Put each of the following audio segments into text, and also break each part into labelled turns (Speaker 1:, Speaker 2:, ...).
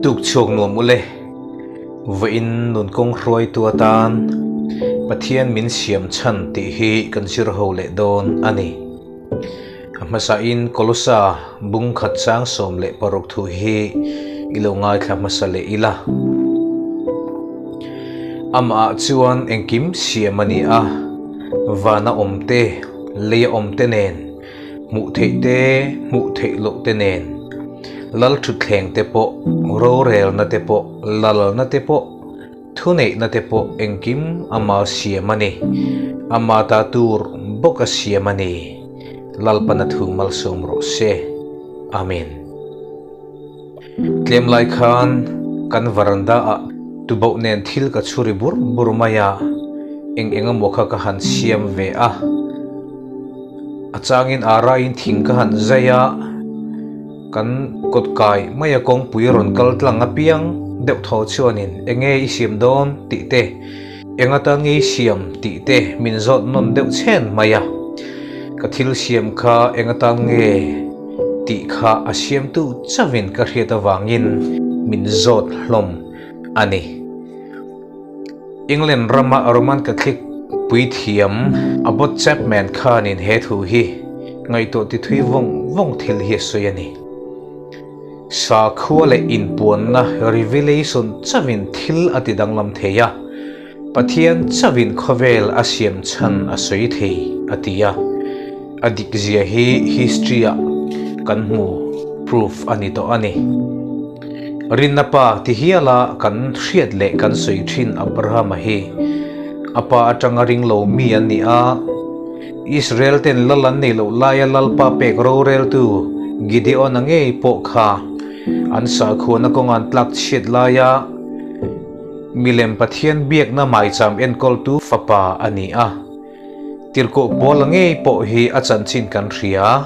Speaker 1: Tuk chhuak nuam ule, vawiin nun kawng hruaitu atan Pathian min siam chhan tih hi kan zir ho leh dawn a ni. A hmasain Kolosa bung khat chang 16 thu hi i lo ngaithla hmasa leh ila. Amah ah chuan engkim siam a ni a, vana awm te, leia awm te nen, hmuh theih te, hmuh theih loh te nen, lal thutthleng te pawh, rorelna te pawh, lalna te pawh, Thuneihna te pawh engkim ama siam a ni. Ama ta tur bawk a siam a ni. Lalpana thu malsawm rawh se. Amen. Tlem lai khan kan varanda ah tuboh nen thil ka chhuri bur bur mai a, eng eng emaw kha ka han siam ve a. A changin araiin thing ka han zai a. Kan kawt kai mai a kawngpui rawn kal tlang apiang deuh tho chuanin enge i siam dawn tih te, eng atan nge i siam tih te min zawt nawn deuh chhen mai a. Ka thil siam kha eng atan nge tih kha a siamtu chauhin ka hriat avangin min zawt hlawm a ni. England rama Roman Catholic puithiam Abbot Chapman khanin he thu hi ngaihtuah ti thui vawng vawng thil hi a sawi a ni. Sakhua leh inpuanna revelation chauhin thil a ti danglam thei a, Pathian chauhin khawvel a siam chhan a sawi thei a ti a. A dik zia hi history ah kan hmu proof a ni tawh a ni. Rinna pa ti hiala kan hriat leh kan sawi thin Abrahama hi a pa atanga ring lo mi an ni a. Israel ten lal an nei loh laia Lalpa pek roreltu Gideon-a ngei pawh kha an sakhuana kawnga an tlak chhiat laia milem Pathian biakna maicham enkawltu fapa a ni a. Tirhkoh Paula ngei pawh hi a chanchin kan hria.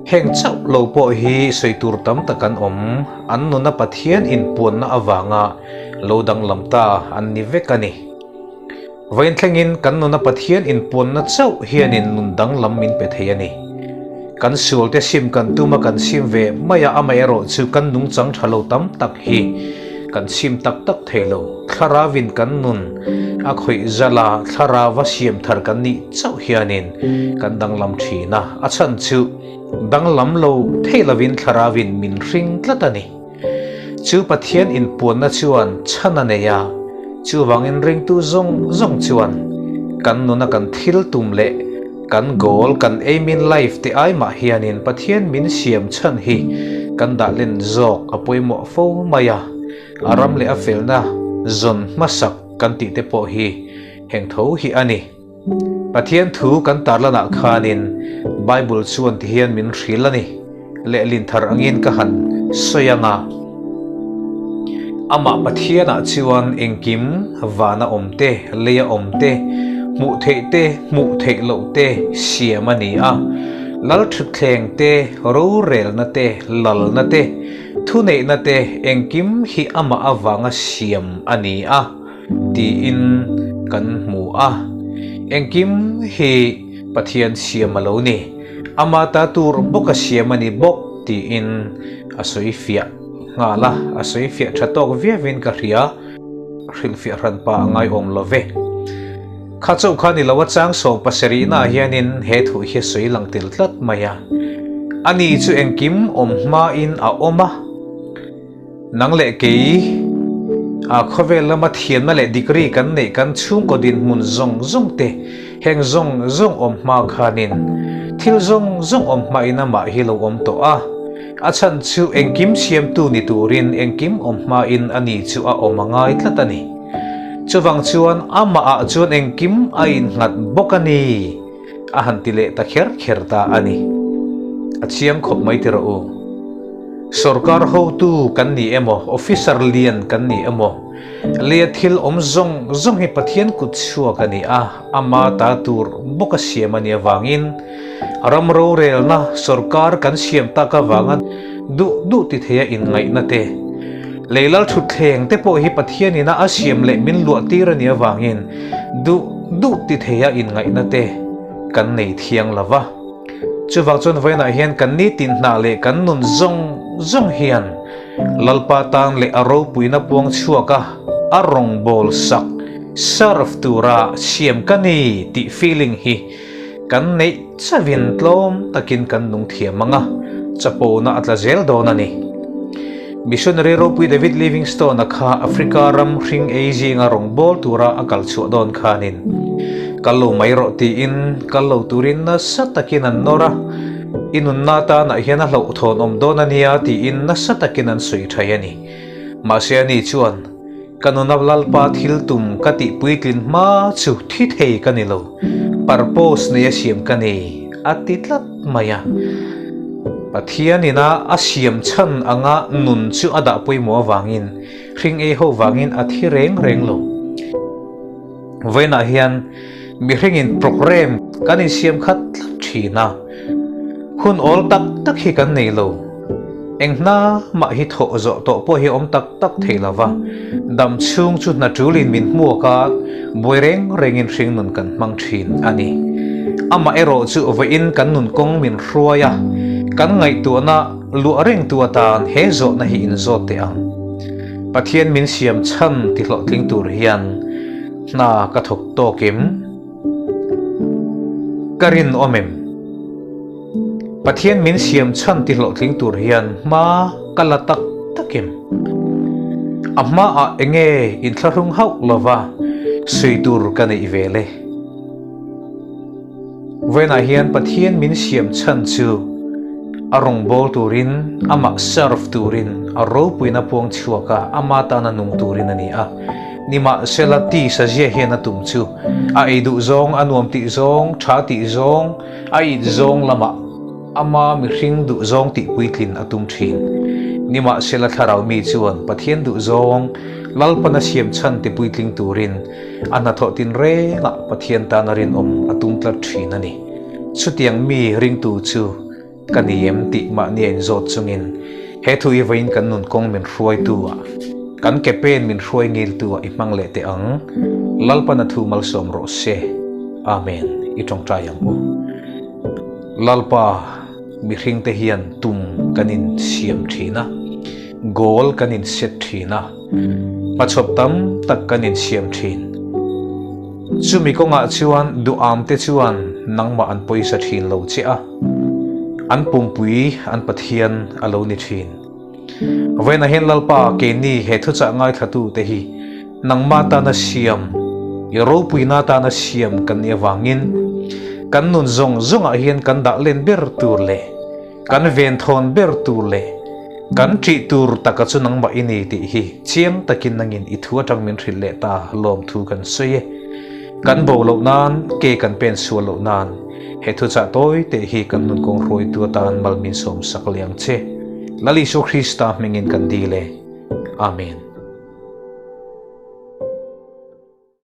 Speaker 1: Heng chauh lo pawh hi sawi tur tam tak an awm, an nuna Pathian inpuanna avanga lo danglam ta an ni vek a ni. Vawiin thlengin kan nuna Pathian inpuanna chauh hianin nun danglam min pe thei a ni. Kan sualte sim kan tuma kan sim ve mai a, amaherawhchu kan nungchang tha lo tam tak hi kan sim tak tak thei lo. Thlarauin kan nun a khawih zal a, thlarau a siam thar kan nih chauh hianin kan danglam thin a, a chhan chu danglam lo thei lovin thlarauin min hring tlat a ni. Chu Pathian inpuanna chuan chhan a nei a, chuvangin ringtu zawng zawng chuan kan nuna kan thil tum leh kan goal, kan aim in life te ai mah hianin Pathian min siam chhan hi kan dah len zawk a pawimawh fo mai a. A ram leh a felna zawn hmasak kan tih te pawh hi heng tho hi a ni. Pathian thu kan tarlanah khanin Bible chuan ti hian min hrilh a ni. Lehlin thar angin ka han sawi ang a, Amah Pathianah chuan engkim vana awm te, leia awm te, hmuh theih te, hmuh theih loh te siam a ni a. Lal thutthleng te, rorelna te, lalna te, Thuneihna te engkim hi amah avanga siam a ni a, tiin kan hmu a. Engkim hi Pathian siam a lo ni. Ama ta tur bawka siam a ni bawk, tiin a sawi fiah nghal a. A sawi fiah tha tawk viauin ka hria. Hrilhfiah hran pa a ngaiawm lo ve. Kha chauh kha ni lo a chang 70 naah hianin he thu hi a sawi lang tel tlat mai a. Ani chu engkim awm hmain a awm a, nang leh kei a khawvel lama thiamna leh degree kan neih kan chhungkaw dinhmun zawng zawng te heng zawng zawng awm hma khanin thil zawng zawng awm hmain amah hi lo awm tawh a. A chhan chu engkim siamtu ni turin engkim awm hmain ani chu a awm a ngai tlat a ni. Chuvang chuan amahah chuan engkim a innghat bawk a ni, a han ti leh ta kher kher ta a ni. A chiang khawp mai ti rawh u. Sorkar hotu kan ni emaw, officer lian kan ni emaw, leh thil awm zawng zawng hi Pathian kut chhuak a ni a, ama ta tur bawk a siam a nih avangin, Ram rorelna sorkar kan siam tak avanga duh duh ti theia inngaihna te, leilal thutthleng te pawh hi Pathianina a siam leh min luah tir a nih avangin duh duh ti theia inngaihna te kan nei thiang lo va. Chuvang chuan vawiinah hian kan nitin hnah leh kan nun zawng zawng hian Lalpa tan leh a ropuina puang chhuak a, a rawngbâwl sak, serve, tura siam ka ni tih feeling hi kan neih chauhin tlawm takin kan nung thiam ang a, chapona a tla zel dawn a ni. Missionary ropui David Livingstone-a kha Africa ram hring ei zinga rawngbâwl tura a kal chhuah dawn khanin, Kal lo mai rawh tiin kal lo turin nasa takin an nawr a, I nunna atanah hian a hlauhthawn awm dawn a nia tiin nasa takin an sawi thai a ni. Mahse ani chuan, Ka nuna Lalpa thil tum ka tih puitlin hma chu thi thei ka ni lo, purpose nei a siam ka nei, a ti tlat mai a. Pathian ina a siam chhan anga nun chu a dah pawimawh avangin hring ei ho vangin a thi reng reng lo. Vawiinah hian mihringin programme kan insiam khat tlat thin a, hun awl tak tak hi kan nei lo. Eng hna mah hi thawh zawh tawh pawh hi awm tak tak thei lo va, dam chhung chu hna tulin min hmuak a, buai reng rengin hringnun kan hmang thin a ni. Amah erawh chu vawiin kan nun kawng min hruai a, kan ngaihtuahna luah rengtu atan he zawhna hi inzawt teh ang. Pathian min siam chhan ti hlawhtling tur hian hna ka thawk tawk em? Ka rinawm em? Pathian min siam chhan ti hlawhtling tur hian hma ka la tak tak em? A hmaah enge inthlahrung hauh lova sawi tur ka neih ve le? Vawiinah hian Pathian min siam chhan chu a rawngbâwl turin, amah serve turin, a ropuina puang chhuak a, ama tana nung turin a ni a. Nimahsela, tisa zia hian a tum chu a ei duh zawng, a nuam tih zawng, tha tih zawng, a it zawng lamah ama mihring duh zawng tih puitlin a tum thin. Nimahsela, thlarau mi chuan Pathian duh zawng, Lalpana siam chhan ti puitling turin, A hnathawh tinrengah Pathian tana rinawm a tum tlat thin a ni. Chutiang mi ringtu chu ka ni em tih mahni a inzawt chungin he thu i vawiin kan nun kawng min hruaitu ah, kan ke pen min hruai ngiltu ah i hmang leh teh ang. Lalpan a thu malsawm rawh se. Amen. I tawngtai ang u. Lalpa, mihringte hian tum kan insiam thin a, goal kan inset thin a, Hmachhawp tam tak kan insiam thin. Chumi kawngah chuan duham te chuan nangmah an pawisa thin lo che a, an pumpui an Pathian a lo ni thin. Vawiinah hian Lalpa keini he thuchah ngaithlatu te hi nangmah tana siam, i ropuina tana siam kan nih avangin kan nun zawng zawngah hian kan dah len ber tur leh Kan venthawn ber tur leh kan ṭih tur taka chu nangmah i ni tih hi chiang takin nangin i thu aṭang min hrilh leh ta lawmthu kan sawi e. Kan bo loh nan, ke kan pen sual loh nan he thuchah tawi teh hi kan nun kawng hruaitu atan mal min sawm sak leh ang che. Lal Isua Krista hmingin kan dil e. Amen.